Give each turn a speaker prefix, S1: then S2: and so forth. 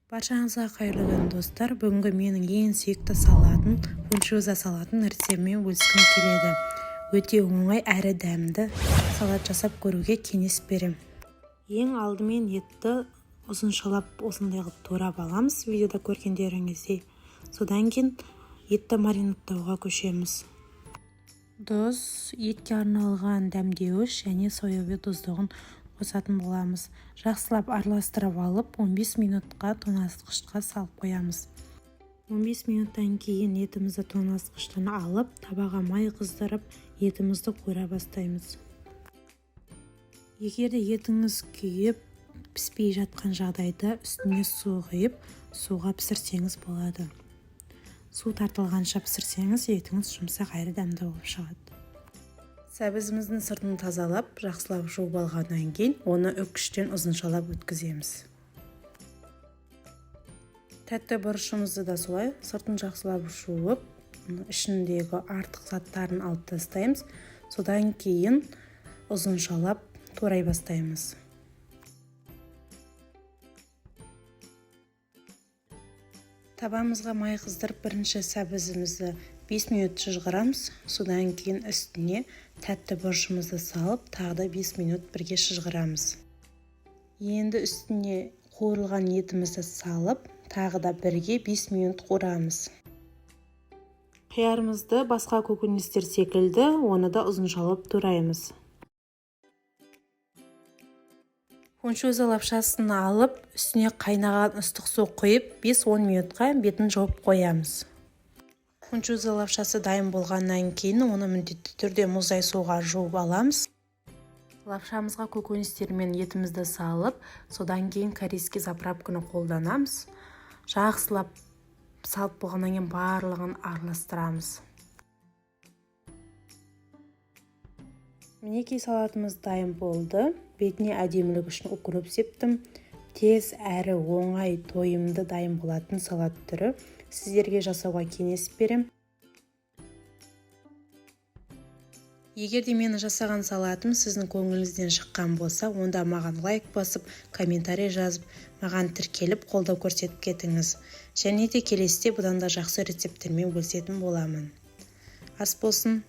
S1: Баршаңызға қайырлы күн, достар! Бүгінгі менің ең сүйікті салатым, фунчоза салатын рецептімен бөліскім келеді. Өте оңай әрі дәмді салат жасап көруге кеңес берем. Ең алдымен етті ұзыншалап осындай қылып турап аламыз, видеода көргендеріңіздей. Содан кейін етті маринадтауға көшеміз. Тұз, етке арналған дәмдеуіш және соевый тұздығын қосатын боламыз. Жақсылап араластырып алып, 15 минутқа тоңазытқышқа салып қоямыз. 15 минуттан кейін етімізді тоңазытқыштан алып, табаға май қыздырып, етімізді қуыра бастаймыз. Егер де етіңіз күйіп, піспей жатқан жағдайда үстіне су құйып, суға пісірсеңіз болады. Су тартылғанша пісірсеңіз, етіңіз жұмсақ әрі дәмді болып шығады. Сәбізіміздің сыртын тазалап, жақсылап жуып алғаннан кейін оны үккіштен ұзыншалап өткіземіз. Тәтті бұрышымызды да солай сыртын жақсылап жуып, ішіндегі артық заттарын алып тастаймыз. Содан кейін ұзыншалап турай бастаймыз. Табамызға май қыздырып, бірінші сәбізімізді 5 минут шыжғырамыз. Содан кейін үстіне тәтті бұрышымызды салып, тағы да 5 минут бірге шыжғырамыз. Енді үстіне қуырылған етімізді салып, тағы да бірге 5 минут қуырамыз. Қиярымызды басқа көкөністер секілді оны да ұзыншалап тураймыз. Фунчоза лапшасын алып, үстіне қайнаған ыстық су құйып, 5-10 минутқа бетін жауып қоямыз. Фунчоза лапшасы дайын болғаннан кейін оны міндетті түрде мұздай суға жуып аламыз. Лапшамызға көкөністер мен етімізді салып, содан кейін корейский заправканы қолданамыз. Жақсылап салып болғаннан кейін барлығын араластырамыз. Мінекей, салатымыз дайын болды. Бетіне әдемілік үшін укроп септім. Тез әрі оңай, тойымды дайын болатын салат түрі. Сіздерге жасауға кеңес берем. Егер де мені жасаған салатым сіздің көңіліңізден шыққан болса, онда маған лайк басып, комментарий жазып, маған тіркеліп, қолдау көрсетіп кетіңіз. Және де келесіде бұдан да жақсы рецепттермен бөлісетін боламын. Ас болсын!